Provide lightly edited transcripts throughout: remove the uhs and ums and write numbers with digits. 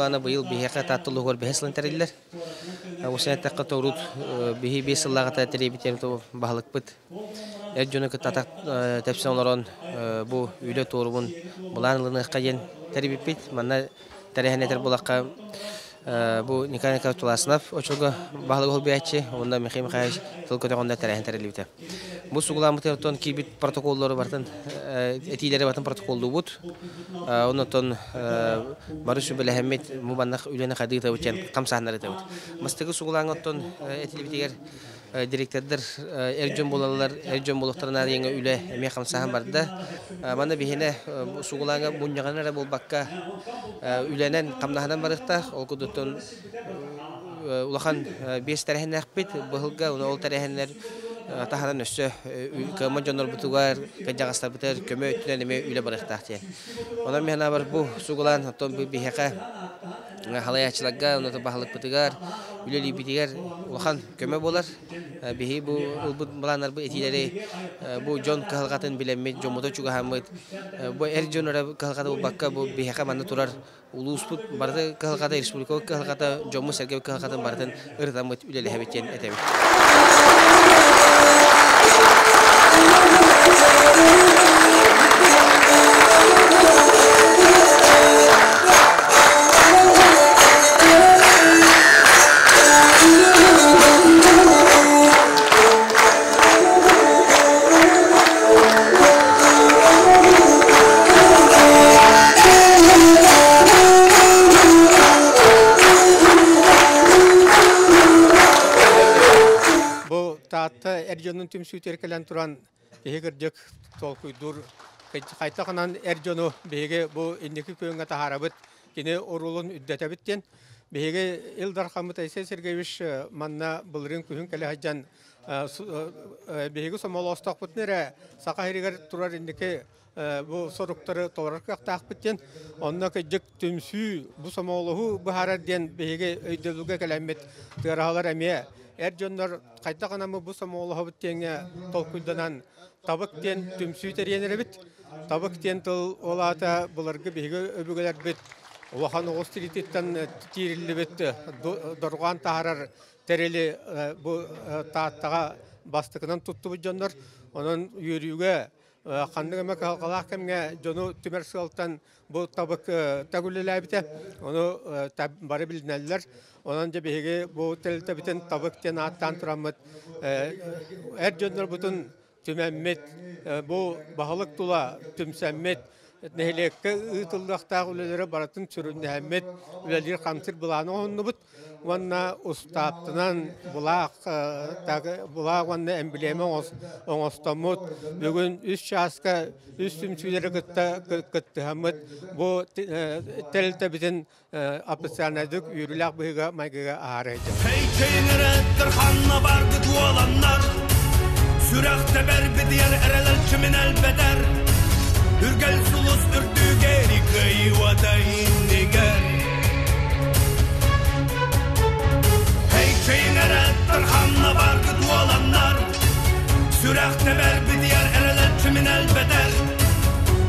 сугулаана быйыл биһиэхэ Таатта улууһугар бэһис сылын тэриллэр. Усан эттэххэ торуут биһи биэс сыллааҕыта тэрийбитим баһылыкпыт эр дьону кытта атах тэпсэн олорон бу үлэ туорубун былаан ылыныахха диэн тэрийбиппит. Манна тэрээһин этэр буолахха бу Николай Николаевич Туласынов очурга баһылык холбуйааччы уонна Михаил Михайлович тыл көтөҕүндэ тэрээһин тэриллибитэ. Бу сугуламмытыттан киирбит протоколлору барытын этиилэри барытын протоколлуубут. Оннотон бары сүбэлэһэммит бу манных үлэни хайдыы ыытабыт диэн хамсааһыннары ыытабыт. Бастакы сугулааҥҥа оттон этилибитигэр директордар эр дьон буолаллар, эр дьон буолуохтарына диэҥҥэ үлэ эмиэ хамсааһын барда. Манна биһиэнэ сугулааҥҥа мунньаҕынан эрэ буолбакка үлэнэн, хамнаһынан барыахтаах. Ол курдуктан улахан биэс тэрээһиннээхпит. Быһылга ол тэрээһиннэр таһынан өссө кыаммат дьоннорбутугар, кырдьаҕастарбытыгар көмө өттүнэн эмиэ үлэ барыахтаах диэн. Онон мин санаабар бу сугулаан оттон биһиэхэ халайааччыларга, онно баһылыкпытыгар, үлэлиирбитигэр улахан көмө буолар. Биһи бу ылбыт былааннарбыт этиилэри бу дьон кыһалҕатын билэммит, дьоммутун чугаһаммыт, бу эр дьон эрэ кыһалҕата буолбакка, бу биһиэхэ манна турар улууспут барыта кыһалҕата, республика кыһалҕата, дьоммут-сэргэбит кыһалҕатын барытын ырытаммыт үлэлэһэбит диэн этэбит. Бу Таатта эр дьонун түмсүүтүгэр кэлэн туран киһи кырдьык толкуйдуур хайтахынан эр дьону биһиги бу инники күөҥҥэ таһаарабыт, кини оруолун үрдэтэбит диэн. Биһиги Ил Дархаммыт Айсен Сергеевич манна былырыын күһүн кэлэ сылдьан биһиги сомоҕолоостохпутуна эрэ Саха сиригэр турар инники бу соруктары толорор кыахтаахпыт диэн. Онно кырдьык түмсүү бу сомоҕолоһуу быһаарар диэн биһиги өйдөбүлгэ кэлэммит тыараһалар эмиэ эр дьоннор хайдах гынаммыт бу сомоҕолоһобут диэҥҥэ толкуйданан табык диэн түмсүү тэрийэн эрэбит. Табык диэн тыл ол аата былыргы биһиги өбүгэлэрбит улахан оҕус тириититтэн тиириллибит дорҕоон таһаарар тэрили бу Тааттаҕа бастакынан туттубут дьоннор. Онон үөрүүгэ ханнык эмэ кыһалҕалаах кэмҥэ дьону түмэр сыалтан бу табык төгүллээбитэ. Ону бары билинэллэр. Онон дьэ биһиги бу тэрилтэбитин табык диэн ааттаан тураммыт эр дьоннорбутун түмэммит, бу баһылык тула түмсэммит, нэһилиэккэ ыытыллыахтаах үлэлэри барытын сүрүннэһэммит, үлэлиир-хамсыыр былааны оҥоһуннубут уонна устааптынан былаах былаах уонна эмблема оҥостоммут. Бүгүн үс чааска үс түмсүүлэри кытта кыттыһаммыт бу тэрилтэбитин официальнайдык үөрүүлээх быһыыга-майгыга аһара сылдьар. Хей-чейҥэрэттэр ханна баргыт уоланнар Сүрэх тэбэрбитигэр эрэлэр чимин элбэтэр Үргэл сулус үрдүгэр кыайыыта иннигэр Хей-чейҥэрэттэр ханна баргыт уоланнар Сүрэх тэбэрбитигэр эрэлэр чимин элбэтэр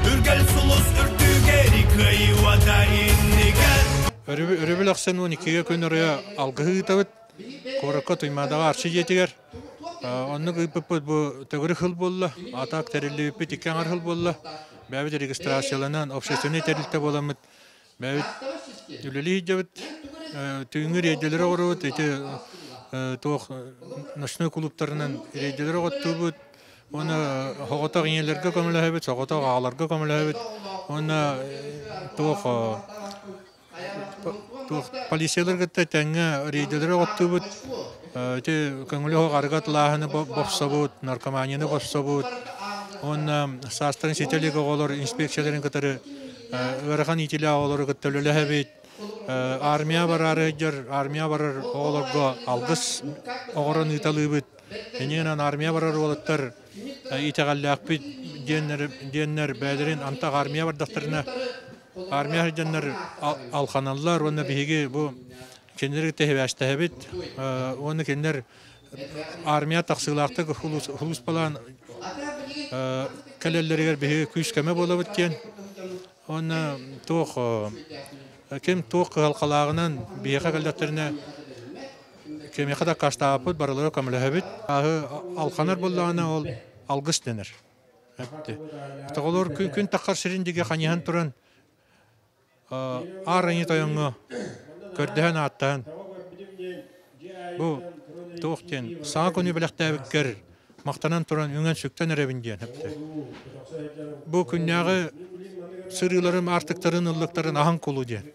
Үргэл сулус үрдүгэр кыайыыта иннигэр Өрөбүл ахсын 12-ге күн оройо алгыһы ыытабыт. Куоракка Туймаадаҕа Арчы дьиэтигэр. Оннук ыыппыппыт бу төгүрүк сыл буолла. Атак тэриллибиппит икки аҥар сыл буолла. Бэйэбит регистрацияланан общественнай тэрилтэ буоламмыт бэйэбит үлэлии сылдьабыт. Түүҥҥү рейдэлэри оҥоробут. Ити туох ночной клубтарынан рейдэлэри оҕоттуубут. Уонна соҕотох ийэлэргэ көмөлөһөбүт, соҕотох аҕаларга көмөлөһөбүт. Уонна туох туох полициялар кытта тэҥҥэ рейдэлэри оҕоттуубут. Ити көҥүлү оһох арыгы атылааһыны бопсобут, наркоманияны бопсобут. Уонна саастарын ситэ илик оҕолор инспекцияларын кытары ыарахан иитилээх оҕолору кытта үлэлэһэбит. Армия бараары сылдьар, армия барар оҕолорго алгыс оҥорон ыыталыыбыт. Иннинэн армия барар уолаттар итэҕэллээхпит диэннэр, диэннэр бэйэлэрин антах армия бардахтарына армия сылдьаннар алханаллар уонна биһиги бу кинилэри кытта сибээстэһэбит уонна кинилэр армия тахсыылаахтык сулууспалаан кэлэллэригэр биһиги күүс-көмө буолабыт диэн уонна туох. Ким туох кыһалҕалааҕынан биһиэхэ кэллэхтэринэ кимиэхэ да аккаастаабаппыт, барылара көмөлөһөбүт. Ааһы алханар буоллаҕына ол алгыс дэнэр. Тоҕолор күн таххар сирин диги ханьыһан туран аар айыы тойоҥҥо көрдөһөн ааттаан бу туох диэн саҥа күнү бэлэхтээбиккэр махтанан туран үҥэн-сүктэн эрэбин диэн эптэ. Бу күннээҕи сырыыларым аартыктарын ыллыктарын аһан кулу диэн.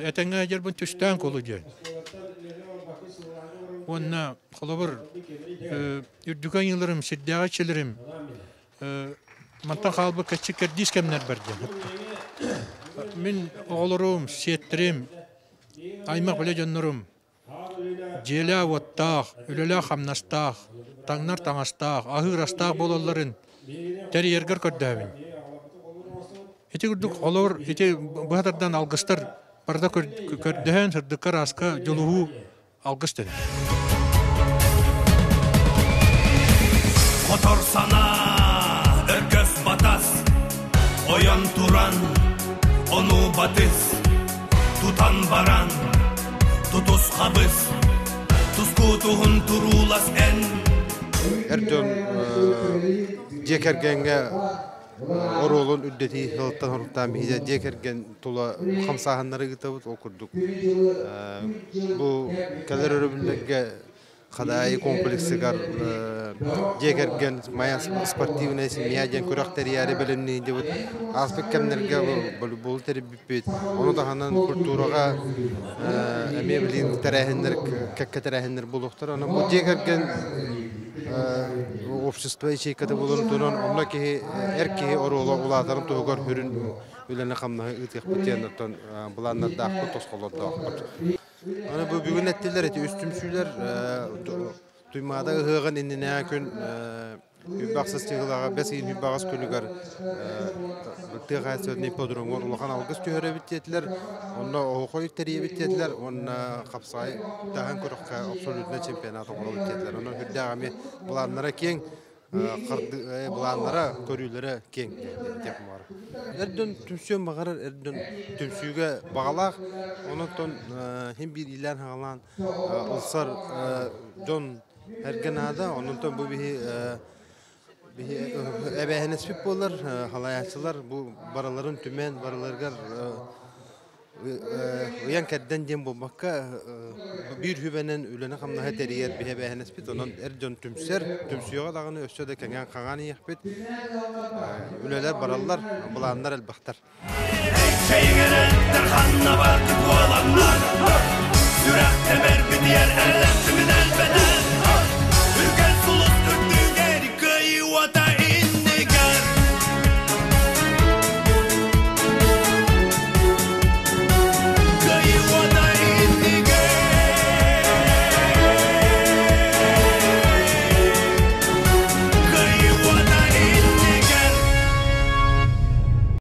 Этэҥҥэ дьэрбин түстээн кулу диэн. Уонна холобур үрдүкү айыыларым, сирдээҕи иччилэрим мантан хаалбыт кэччик кэрдиис кэмнэрбэр диэн. Мин оҕолорум, сиэттэрим, аймах билэ дьоннорум Дьиэлээх-уоттаах, үлэлээх-хамнастаах, таҥнар таҥастаах, аһыыр астаах буолалларын тэрийэргэр көрдөөбүн. Ити курдук холобур ити быһа тардан алгыстар барыта көрдөһөн сырдыкка ырааска дьулуһуу алгыс дэнэр. Хотор санаа, өргөс батас, ойон туран, ону батыс, тутан баран, тутус хабыс, тускутуһун туруулас эн. Эр дьон дьиэ кэргэҥҥэ оруолун үрдэтии сылыттан соруктаан биһиги дьиэ кэргэн тула хамсааһыннары ыытабыт. Ол курдук бу кэлэр өрөбүллэргэ Хадаайы комплексыгар дьиэ кэргэн «Моя спортивная семья» диэн күрэх тэрийээри бэлэмниибит. Ааспыт кэмнэргэ волейболу тэрийбиппит. Ону таһынан культураҕа эмиэ билигин тэрээһиннэр, кэккэ тэрээһиннэр буолуохтара. Онон бу дьиэ кэргэн общество ячейката буоларын туһунан онно киһи эр киһи оруола улаатарын туһугар сүрүн үлэни-хамнаһы ыытыахпыт диэн оттон былааннардаахпыт, тосхолордоохпут. Аны бу бүгүн эттилэр ити үс түмсүүлэр Туймаада ыһыаҕын иннинээҕи күн Үбэхсис чыһылаҕа бэс ыйын үбэҕэс күнүгэр тыа хаһаайыстыбатын ипподромугар улахан алгыс түһэрэбит диэтилэр. Онно оһохой тэрийэбит диэтилэр уонна хапсаҕай таһан көрөххө абсолютно чемпионат оҥоробут диэтилэр. Онон үрдээх эмиэ былааннара киэҥ, былааннара, көрүүлэрэ киэҥ диэх баҕар. Эр дьон түмсүөн баҕарар, эр дьон түмсүүгэ баҕалаах. Онон хин биир иилээн-хаҕалаан ылсар дьон эргэ наада. Онон бу биһи биһи эбээһинэспит буолар, халайааччылар бу барыларын түмэн, барыларыгар ыйан-кэрдэн диэн буолбакка, биир сүбэнэн үлэни-хамнаһы тэрийэр биһи эбээһинэспит. Онон эр дьон түмсэр, түмсүөҕэ даҕаны өссө да кэҥээн-хаҥаан иһиэхпит. Үлэлэр бараллар, былааннар элбэхтэр. Чэйиҥэрэллэр ханна бардык уоланнар Сүрэхтэмэр битийэр эрэлэр.